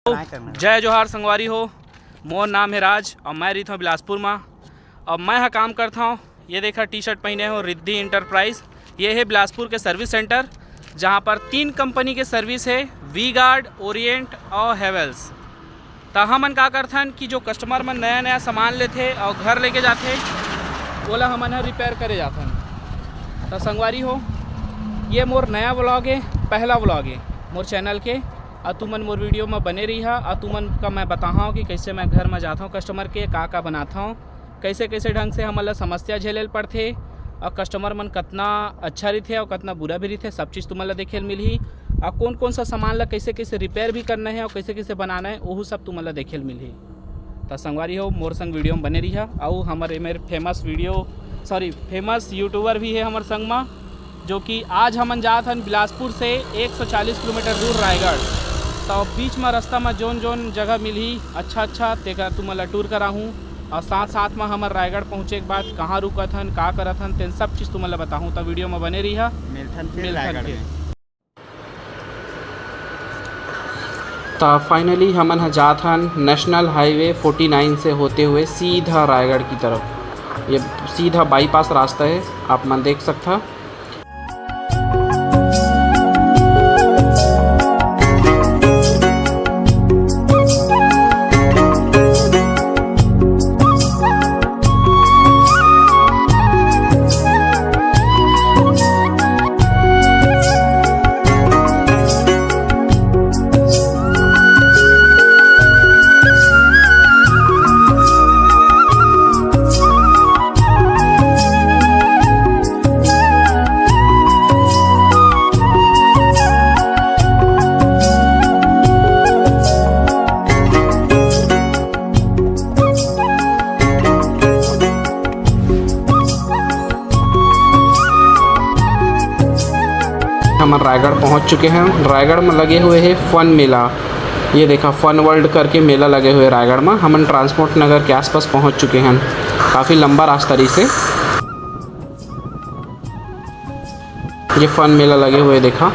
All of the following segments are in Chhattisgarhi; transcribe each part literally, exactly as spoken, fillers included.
जय जोहार संगवारी हो, मोर नाम है राज और मैं रहिथौं बिलासपुर मा। अब मैं ह काम करथौं, ये देखा टी शर्ट पहने हो रिद्धि इंटरप्राइज। ये है बिलासपुर के सर्विस सेंटर, जहाँ पर तीन कंपनी के सर्विस है, वी गार्ड, ओरिएंट और हेवेल्स। त हमन का करथन कि जो कस्टमर मन नया नया सामान लेथे और घर लेके जाथे, ओला हमन ह रिपेयर करे जाथन। त संगवारी हो, ये मोर नया व्लॉग है, पहला व्लॉग है मोर चैनल के। और तुमन मोर वीडियो में बने रहिहा और तुमन का मैं बताहूँ कि कैसे मैं घर में जाता हूँ कस्टमर के, का का बनाता हूँ, कैसे कैसे ढंग से हमन ला समस्या झेले ल पड़थे और कस्टमर मन कतना अच्छा रहिथे और कतना बुरा भी रहिथे, सब चीज़ तुमन ला देखे ल मिलही। और कौन कौन सा सामान ला कैसे कैसे रिपेयर भी करना है और कैसे कैसे बनाना है, ओहू सब तुमन ला देखे ल मिलही। त संगवारी हो, मोर संग वीडियो में बने रहिहा। अउ हमर एमेर famous video, sorry, famous YouTuber भी है हमर संग मा, जो कि आज हमन जात हन बिलासपुर से एक सौ चालीस किलोमीटर दूर रायगढ़। तो बीच में रास्ता में जोन जोन जगह मिलही अच्छा अच्छा, तेकर तुमन ला टूर कराहूँ। और साथ साथ में हमर रायगढ़ पहुँचे के बाद कहाँ रुकत हन, का करत हन, तेन सब चीज़ तुमन ला बताहूँ। तो वीडियो में बने रहिहा, मिलथन फिर मिलथन रायगढ़ फिर। में। त फाइनली हमन ह जात हन नेशनल हाईवे फोर्टी नाइन से होते हुए सीधा रायगढ़ की तरफ। ये सीधा बाईपास रास्ता है, आप मन देख सकथा। हमन रायगढ़ पहुंच चुके हैं। रायगढ़ में लगे हुए है फन मेला। ये देखा, फन वर्ल्ड करके मेला लगे हुए रायगढ़ में। हमन ट्रांसपोर्ट नगर के आसपास पहुंच चुके हैं। काफ़ी लंबा रास्ता रही से। ये फन मेला लगे हुए देखा।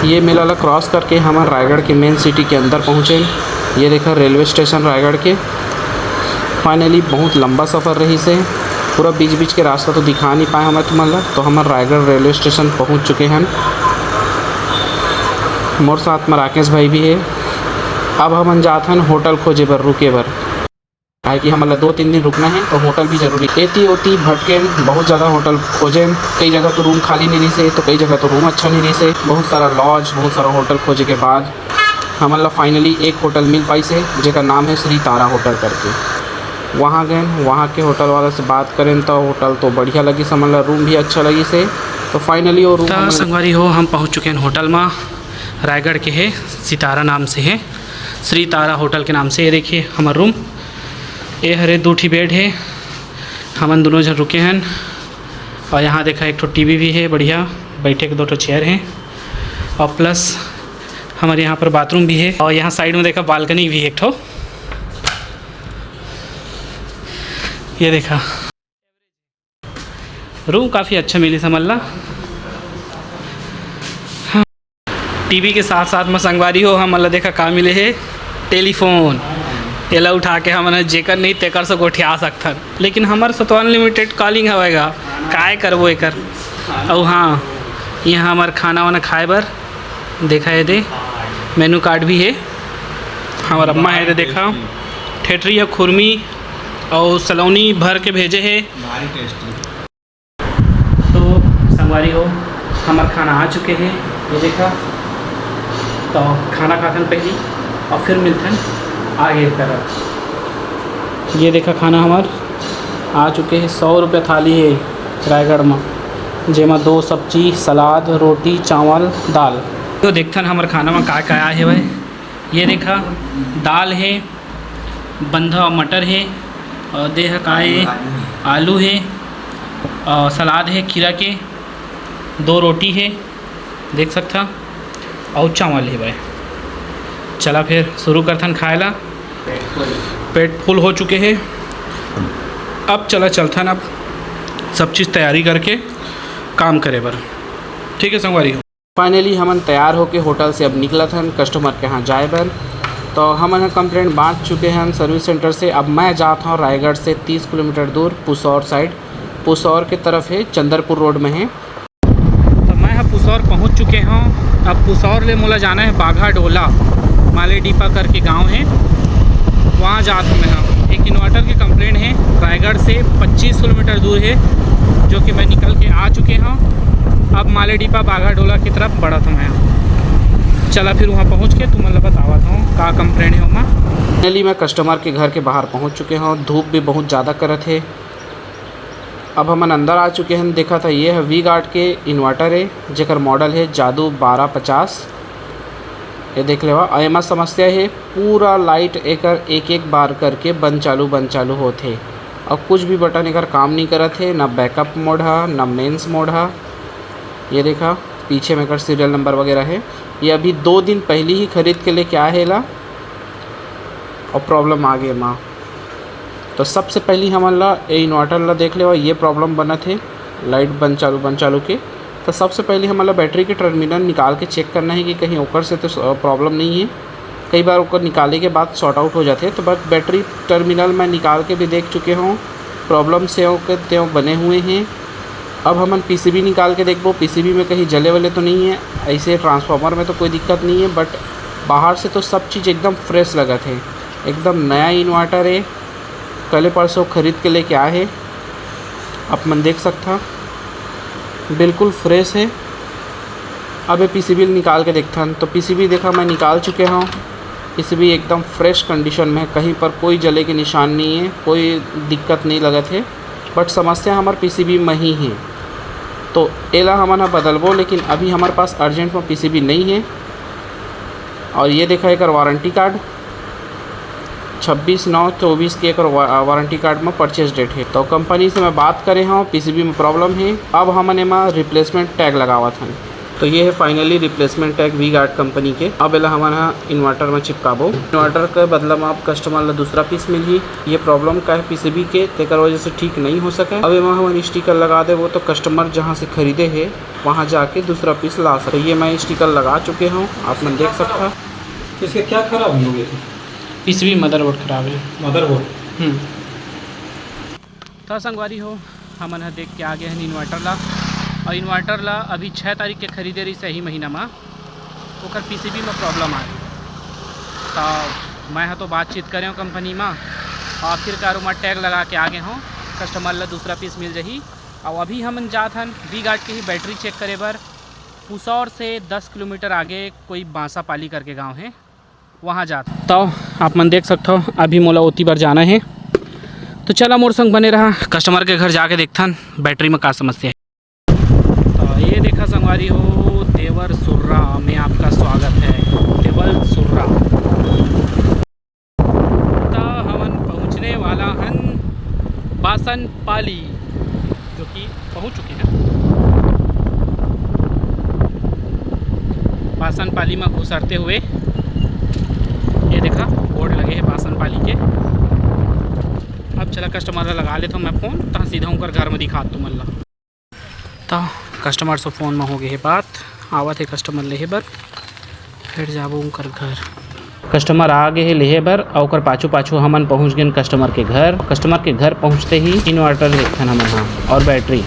ये मेला ला क्रॉस करके हमन रायगढ़ के मेन सिटी के अंदर पहुँचे। ये देखा, रेलवे स्टेशन रायगढ़ के। फाइनली बहुत लंबा सफ़र रही से, पूरा बीच बीच के रास्ता तो दिखा नहीं पाए हमन तुमन ला। तो हमन रायगढ़ रेलवे स्टेशन पहुँच चुके हन। मोर साथ में राकेश भाई भी है। अब हमन जात हन होटल खोजे बर, रुके बर। काहे कि हमन ला दो तीन दिन रुकना है, तो होटल भी जरूरी। एती ओती भटकेन, बहुत ज़्यादा होटल खोजेन, कई जगह तो रूम खाली नहीं रहिसे, तो कई जगह तो रूम अच्छा नहीं रहिसे। बहुत सारा लॉज, बहुत सारा होटल खोजे के बाद हमन ला फाइनली एक होटल मिल पाइसे, जेकर नाम है श्री तारा होटल करके। वहाँ गए, वहाँ के होटल वाला से बात करें तो होटल तो बढ़िया लगिस हमन ला, रूम भी अच्छा लगिसे। तो फाइनली वो रूम त हमन ला संगवारी हो, हम पहुँच चुके हैं होटल में। रायगढ़ के है, सितारा नाम से है, श्री तारा होटल के नाम से। ये देखिए हमारा रूम, ये हरे दो ठी बेड है, हमन दोनों जन रुके हैं। और यहाँ देखा, एक ठो टीवी भी है बढ़िया, बैठे के दो ठो चेयर हैं। और प्लस हमारे यहाँ पर बाथरूम भी है। और यहाँ साइड में देखा, बालकनी भी है एक ठो। ये देखा, रूम काफ़ी अच्छा मिलिस हमन ला। हाँ। टीवी के साथ साथ में संगवारी हो, हमन ला देखा का मिले हे, टेलीफोन। एला उठा के हमन ह जेकर नहीं तेकर से गोठिया सकथन, लेकिन हमर से तो अनलिमिटेड कॉलिंग हवय गा, काय करबो एकर। अउ हाँ, यहाँ हमर खाना वाना खाए बर देखा हे दे, मेनू कार्ड भी हे। हमर अम्मा हे दे देखा, ठेठरी या खुरमी अउ सलौनी भर के भेजे हे। भारी टेस्टी। तो संगवारी हो, हमर खाना आ चुके हे, ये देखा। तो खाना खाथन पहली और फिर मिलथन आगे तरफ। ये देखा, खाना हमर आ चुके हे। सौ रुपये थाली हे रायगढ़ में, जेमा दो सब्जी, सलाद, रोटी, चावल, दाल। तो देखथन हमर खाना में का का आए हे भाई। ये देखा, दाल हे, बंधा मटर हे, और देह का हे, आलू हे, और सलाद हे खीरा के, दो रोटी हे, देख सकथा, और चावल हे भाई। चला फिर शुरू करथन खाए ला। पेट फुल हो चुके हे, अब चला चलथन अब सब चीज़ तैयारी करके काम करे बर। ठीक है संगवारी हो। फाइनली हमन तैयार होके होटल से अब निकलत हन कस्टमर के यहाँ जाए बर। तो हमन ह कंप्लेंट बांट चुके हन सर्विस सेंटर से। अब मैं जात हूँ रायगढ़ से तीस किलोमीटर दूर पुसौर साइड, पुसौर के तरफ है, चंदरपुर रोड में है। तो मैं ह पुसौर पहुँच चुके हूँ। अब पुसौर ले मोला जाना है बाघा डोला, मालेडीपा करके गांव है, वहाँ जात हूँ मैं। हाँ, एक इन्वर्टर की कंप्लेंट है, रायगढ़ से पच्चीस किलोमीटर दूर है, जो कि मैं निकल के आ चुके हूँ। अब मालेडीपा बाघा डोला की तरफ बढ़त हूँ मैं। चला फिर वहाँ पहुँच के तुमन ला बतावत हूँ का कंप्लेंट है ओमा। फाइनली मैं कस्टमर के घर के बाहर पहुँच चुके हूँ। धूप भी बहुत ज़्यादा करत है। अब हमन अंदर आ चुके हन। देखा था, ये है वी गार्ड के इन्वर्टर है, जेकर मॉडल है जादू बारह पचास। ये देख लेवा, अउ एमा समस्या है, पूरा लाइट एकर एक एक बार करके बंद चालू बंद चालू होत हे, अउ कुछ भी बटन एकर काम नहीं करत हे, ना बैकअप मोड हा, ना मेंस मोड हा। ये देखा, पीछे में एकर सीरियल नंबर वगैरह है। ये अभी दो दिन पहली ही खरीद के लेके आए हे ला, और प्रॉब्लम आ गए माँ। तो सबसे पहली हमन ला ये इन्वर्टर ला देख लेवा, ये प्रॉब्लम बनत हे लाइट बंद चालू बंद चालू के। तो सबसे पहली हमन ला बैटरी के टर्मिनल निकाल के चेक करना है कि कहीं ओकर से तो प्रॉब्लम नहीं है। कई बार ओकर निकाले के बाद शॉर्ट आउट हो जाते, तो बट बैटरी टर्मिनल मैं निकाल के भी देख चुके हूँ, प्रॉब्लम से ओकर त्यों बने हुए हैं। अब हमन पीसीबी निकाल के देखबो, पीसीबी में कहीं जले वले तो नहीं है। ऐसे ट्रांसफार्मर में तो कोई दिक्कत नहीं है, बट बाहर से तो सब चीज़ एकदम फ्रेश लगत है, एकदम नया इन्वर्टर है, कल परसों खरीद के लेके आए हैं। आप मन देख सकता, बिल्कुल फ्रेश है। अब ये पीसीबी निकाल के देखथन, तो पीसीबी देखा मैं निकाल चुके हूँ। पीसीबी एकदम फ्रेश कंडीशन में है, कहीं पर कोई जले के निशान नहीं है, कोई दिक्कत नहीं लगत है। बट समस्या हमार पीसीबी में ही है, तो एला हमन ह बदलबो, लेकिन अभी हमारे पास अर्जेंट में पीसीबी नहीं है। और ये देखा एकर वारंटी कार्ड, छब्बीस नौ चौबीस के एकर वा-, वारंटी कार्ड में परचेज डेट है। तो कंपनी से मैं बात करे हूँ, पीसीबी में प्रॉब्लम है। अब हमन एमा रिप्लेसमेंट टैग लगावत हन। तो ये है finally replacement tag V guard company के। अब एला हमन ह इन्वर्टर में चिपकाबो। इन्वर्टर के बदला में अब कस्टमर ला दूसरा पीस मिलही। ये प्रॉब्लम का है पीसीबी के, तेकर वजह से ठीक नहीं हो सके। अब एमा हमन स्टिकर लगा देबो, तो कस्टमर जहाँ से खरीदे है, वहाँ जाके दूसरा पीस ला सके। ये मैं स्टिकर लगा चुके हूँ, आप मन देख सकता। इसके क्या खराब हो गए थे? पीसीबी मदरबोर्ड खराब है। मदरबोर्ड? हम्म। तो संगवारी हो, हमन ह देख के आ गए हन इन्वर्टर ला, और इन्वर्टर ला अभी छः तारीख के खरीदे रहिस यही महीना मा, ओकर पीसीबी में प्रॉब्लम आ गई। तो मैं ह तो बातचीत करे हूँ कंपनी में, आखिरकार ओमा टैग लगा के आ गए हूँ, कस्टमर ला दूसरा पीस मिल जाही। और अभी हमन जात हन वी गार्ड के ही बैटरी चेक करे बर, पुसौर से दस किलोमीटर आगे कोई बांसापाली करके गांव है, वहाँ जात हन। तो आप मन देख सकथो, अभी मोला ओती बर जाना है। तो चला मोर संग बने रहा, कस्टमर के घर जाके देखथन बैटरी में का समस्या है। तो ये देखा संगवारी हो, देवर सुर्रा में आपका स्वागत है। देवर सुर्रा। तो हमन पहुँचने वाला हन बासन पाली, जो कि पहुँच चुके हैं। बासन पाली में घुसरते हुए ये देखा बोर्ड लगे है बासन पाली के। अब चला कस्टमर ला लगा लेता हूँ मैं फ़ोन, तहाँ सीधा उनकर घर में दिखा तुमन ला। तो कस्टमर से फ़ोन में हो गए है बात, आवत है कस्टमर लेहे बर, फिर जाबो उनकर घर। कस्टमर आ गए है लेहे बर, और ओकर पाछू पाछू हमन पहुँच गए कस्टमर के घर। कस्टमर के घर पहुँचते ही इन्वर्टर देखथन हमन हाँ, और बैटरी।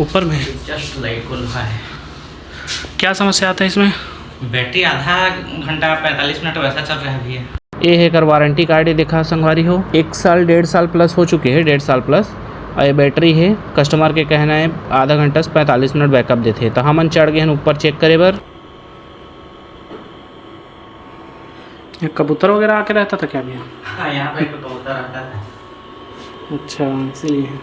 ऊपर में जस्ट लाइट को लुहा है। क्या समस्या आता है इसमें? बैटरी आधा घंटा पैंतालीस मिनट वैसा चल रहा है भैया। ये है एकर वारंटी कार्ड, ये देखा संगवारी हो, एक साल डेढ़ साल प्लस हो चुके हैं, डेढ़ साल प्लस। और ये बैटरी है, कस्टमर के कहना है आधा घंटा से पैंतालीस मिनट बैकअप देते हैं। तो हमन चढ़ गए हैं ऊपर चेक करे बर। ये कबूतर वगैरह आके रहता था क्या भैया? हाँ, यहाँ पे एक कबूतर रहता था। अच्छा, इसीलिए।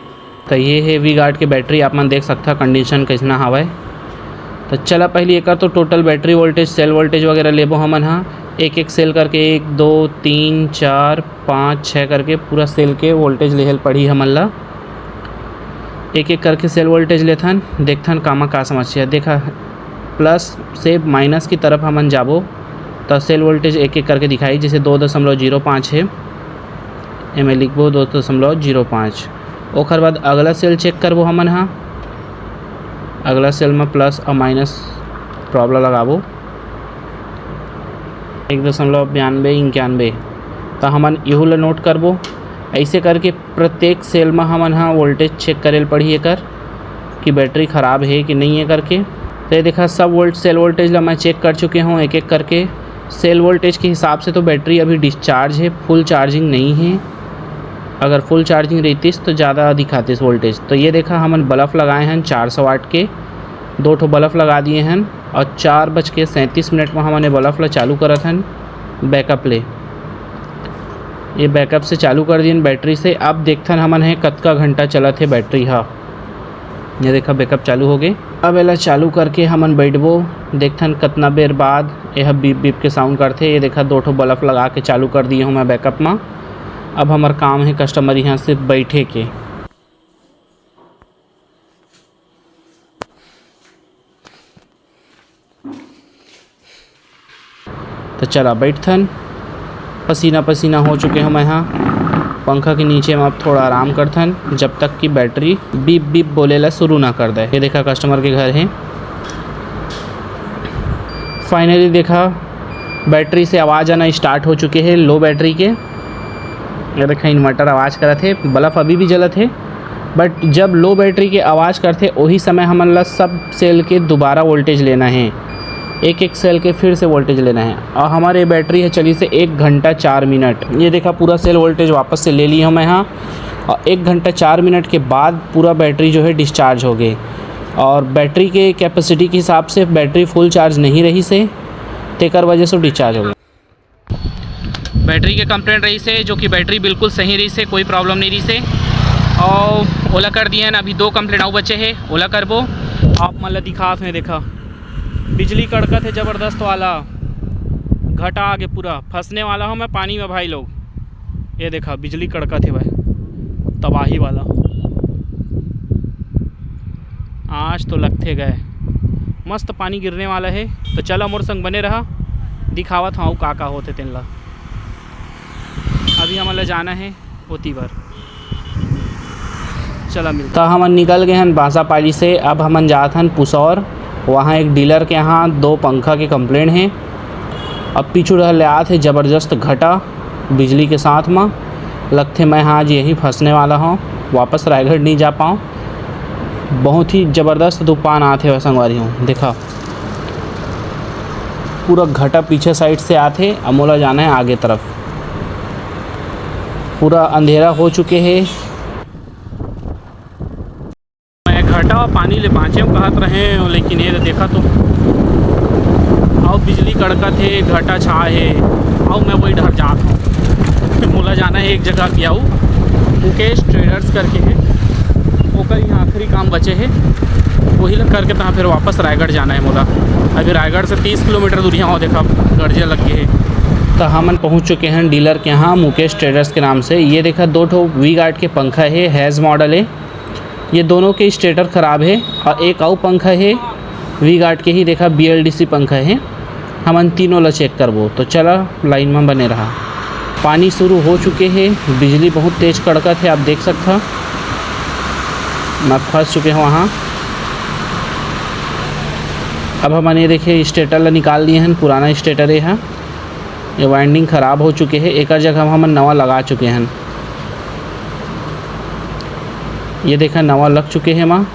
तो ये है वी गार्ड के बैटरी, आप मन देख सकता कंडीशन कैसना हवय। तो चला पहली एकर तो total battery voltage, cell voltage वगैरह लेबो हमन हा, एक एक सेल करके, एक, दो, तीन, चार, पाँच, छः करके पूरा सेल के वोल्टेज लेहल पड़ी हमन ला। एक एक करके सेल वोल्टेज लेथन, देखथन कामा का समस्या। देखा, प्लस से माइनस की तरफ हमन जाबो, तो सेल वोल्टेज एक एक करके दिखाई, जैसे दो दशमलव जीरो पाँच है, एमे लिखबो दो दशमलव जीरो पाँच। ओकर बाद अगला सेल चेक करबो हमन ह। अगला सेल में प्लस और माइनस प्रॉब्लम लगाबो। एक दशमलव बयानबे इक्यानबे, त हमन इहू ला नोट करबो। ऐसे करके प्रत्येक सेल में हमन ह वोल्टेज चेक करे ल पड़ही एकर कि बैटरी ख़राब हे कि नहीं हे करके। तो ये देखा, सब वोल्ट सेल वोल्टेज ला मैं चेक कर चुके हूँ एक एक करके। सेल वोल्टेज के हिसाब से तो बैटरी अभी डिस्चार्ज हे, फुल चार्जिंग नहीं हे। अगर फुल चार्जिंग रहतीस तो ज़्यादा दिखातीस वोल्टेज। तो ये देखा, हमन बल्ब लगाए हैं चार सौ वाट के, दो ठो बल्ब लगा दिए हैं और चार बज के सैंतीस मिनट में हमन ये बल्ब ला चालू करत हन बैकअप ले। ये बैकअप से चालू कर दियन बैटरी से। अब देखथन हमन हे कतका घंटा चलत हे बैटरी हा। ये देखा, बैकअप चालू हो गए। अब एला चालू करके हमन बैठबो, देखथन कतना बेर बाद यह बीप बीप के साउंड करथे। ये देखा, दो ठो बल्ब लगा के चालू कर दिए हूँ मैं बैकअप मा। अब हमर काम है कस्टमर यहाँ सिर्फ बैठे के। तो चला बैठथन, पसीना पसीना हो चुके हूँ मैं हाँ। पंखा के नीचे में अब थोड़ा आराम करथन, जब तक कि बैटरी बीप बीप बोले ला शुरू ना कर दे। ये देखा, कस्टमर के घर है। फाइनली देखा, बैटरी से आवाज़ आना स्टार्ट हो चुके हैं लो बैटरी के। ये देखा, इन्वर्टर आवाज़ करत है, बल्ब अभी भी जलत है। बट जब लो बैटरी के आवाज़ करथे, वही समय हमन ला सब सेल के दोबारा वोल्टेज लेना है, एक एक सेल के फिर से वोल्टेज लेना है। और हमारे बैटरी है चली से एक घंटा चार मिनट। ये देखा, पूरा सेल वोल्टेज वापस से ले लिए हूँ मैं यहाँ। और एक घंटा चार मिनट के बाद पूरा बैटरी जो है डिस्चार्ज हो गई। और बैटरी के कैपेसिटी के हिसाब से बैटरी फुल चार्ज नहीं रही से, तेकर वजह से डिस्चार्ज हो गई। बैटरी के कंप्लेंट रही से, जो कि बैटरी बिल्कुल सही रही से, कोई प्रॉब्लम नहीं रही से। और ओला कर दिए हैं, अभी दो कंप्लेंट अउ बचे है, ओला करबो। आप मन ला दिखात हैं, देखा, बिजली कड़कत है जबरदस्त वाला, घटा आगे पूरा फंसने वाला हूँ मैं पानी में भाई लोग। ये देखा, बिजली कड़कत है भाई, तबाही वाला। आज तो लगथे गए, मस्त पानी गिरने वाला है। तो चला, मोर संग बने रहा, दिखावत हूँ का का होथे तेन ला। अभी हमन ला जाना है ओती बर। चला मिलता। तो हमन निकल गए हन बांसापाली से। अब हमन जात हन पुसौर। वहाँ एक डीलर के यहाँ दो पंखा के कंप्लेंट है। अब पीछू डहर ले आत है जबरदस्त घटा बिजली के साथ म। लगथे मैं आज यहीं फंसने वाला हूँ, वापस रायगढ़ नहीं जा पाऊँ। बहुत ही जबरदस्त तूफान आत हे संगवारी हो। देखा, पूरा घटा पीछे साइड से आत हे, अब मोला जाना है आगे तरफ। पूरा अंधेरा हो चुके हे। मैं घटा और पानी ले बाँचे हूँ कहत रहे हो, लेकिन ये देखा तो, अउ बिजली कड़कत हे, घटा छा हे, अउ मैं वही डहर जात हूँ। मोला जाना है एक जगह कि अउ मुकेश ट्रेडर्स करके है, ओकर यहाँ आखिरी काम बचे है, वही ला करके तहाँ फिर वापस रायगढ़ जाना है मोला। अभी रायगढ़ से तीस किलोमीटर दूरिया हो, देखा गरजे लग गए है। तो हमन पहुँच चुके हैं डीलर के यहाँ मुकेश ट्रेडर्स के नाम से। ये देखा, दो ठो वी गार्ड के पंखा है, हैज मॉडल है। ये दोनों के स्टेटर ख़राब है और एक अउ पंखा है वी गार्ड के ही, देखा, बीएलडीसी पंखा है। हमन तीनों ला चेक करबो, तो चला लाइन में बने रहा। पानी शुरू हो चुके हे, बिजली बहुत तेज कड़कत हे, आप देख सकथा। मैं फंस चुके हूँ वहाँ। अब हमन ये देखे स्टेटर ला निकाल लिए हन, पुराना स्टेटर ये है। ये वाइंडिंग ख़राब हो चुके हे, एकर जगह हमन नवा लगा चुके हन। ये देखा, नवा लग चुके हे माँ,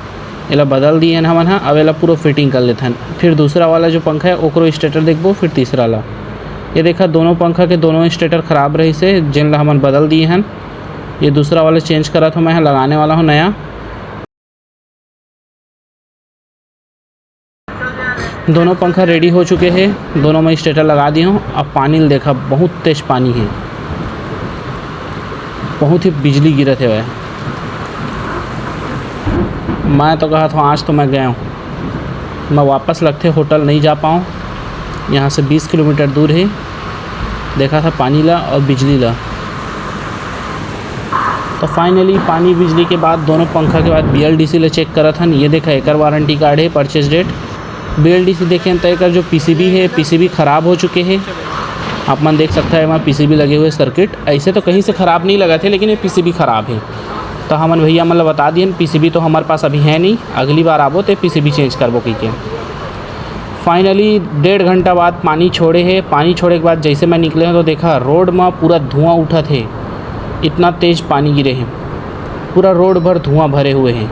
एला बदल दिए हन हमन ह। अब एला पूरा फिटिंग कर लेथन। फिर दूसरा वाला जो पंखा है, ओकरो स्टेटर देखबो, फिर तीसरा ला। ये देखा, दोनों पंखा के दोनों स्टेटर ख़राब रहिस हे, जेन ला हमन बदल दिए हन। ये दूसरा वाला चेंज करत हूँ मैं ह, लगाने वाला हूँ नया। दोनों पंखा रेडी हो चुके हे, दोनों में स्टेटर लगा दिए हूँ। अब पानी ल देखा, बहुत तेज पानी हे, बहुत ही बिजली गिरत हे भाई। मैं तो कहा था, आज तो मैं गया हूँ, मैं वापस लगथे होटल नहीं जा पाऊँ। यहाँ से बीस किलोमीटर दूर हे। देखा था पानी ला और बिजली ला। तो फाइनली पानी बिजली के बाद, दोनों पंखा के बाद बीएलडीसी ला चेक करत हन। ये देखा, एकर वारंटी कार्ड हे, परचेज डेट। बीएलडीसी देखें तो एकर जो पीसीबी हे, पीसीबी खराब हो चुके हे। आप मन देख सकते हैं, एमा पीसीबी लगे हुए सर्किट। ऐसे तो कहीं से ख़राब नहीं लगा थे, लेकिन ये पीसीबी ख़राब है। तो हमन भैया मन ल बता दिए, पीसीबी तो हमारे पास अभी है नहीं, अगली बार आबो तो पीसीबी चेंज करबो कह के। फाइनली डेढ़ घंटा बाद पानी छोड़े है। पानी छोड़े के बाद जैसे मैं निकले हूँ तो देखा, रोड में पूरा धुआं उठत है, इतना तेज पानी गिरे है, पूरा रोड भर धुआं भरे हुए हैं।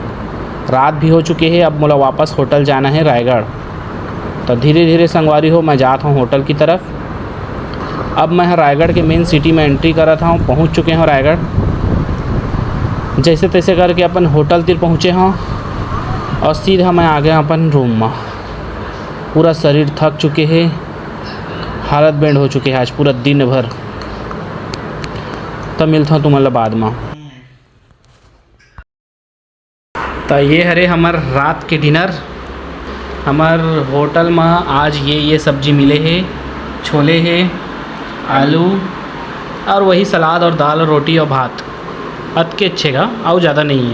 रात भी हो चुके हैं। अब मोला वापस होटल जाना है रायगढ़। तो धीरे धीरे संगवारी हो, मैं जात हूँ होटल की तरफ। अब मैं ह रायगढ़ के मेन सिटी में एंट्री करत हूँ, पहुँच चुके हूँ रायगढ़। जैसे तैसे करके अपन होटल तिर पहुँचे हूँ और सीधा मैं आ गया अपन रूम में। पूरा शरीर थक चुके है, हालत बेंड हो चुके है आज पूरा दिन भर। तब मिलता हूँ तुमन ला बाद में। तो ये हरे हमर रात के डिनर। हमर होटल में आज ये ये सब्जी मिले है, छोले है, आलू और वही सलाद और दाल और रोटी और भात। अतके अच्छे का, अउ ज़्यादा नहीं है।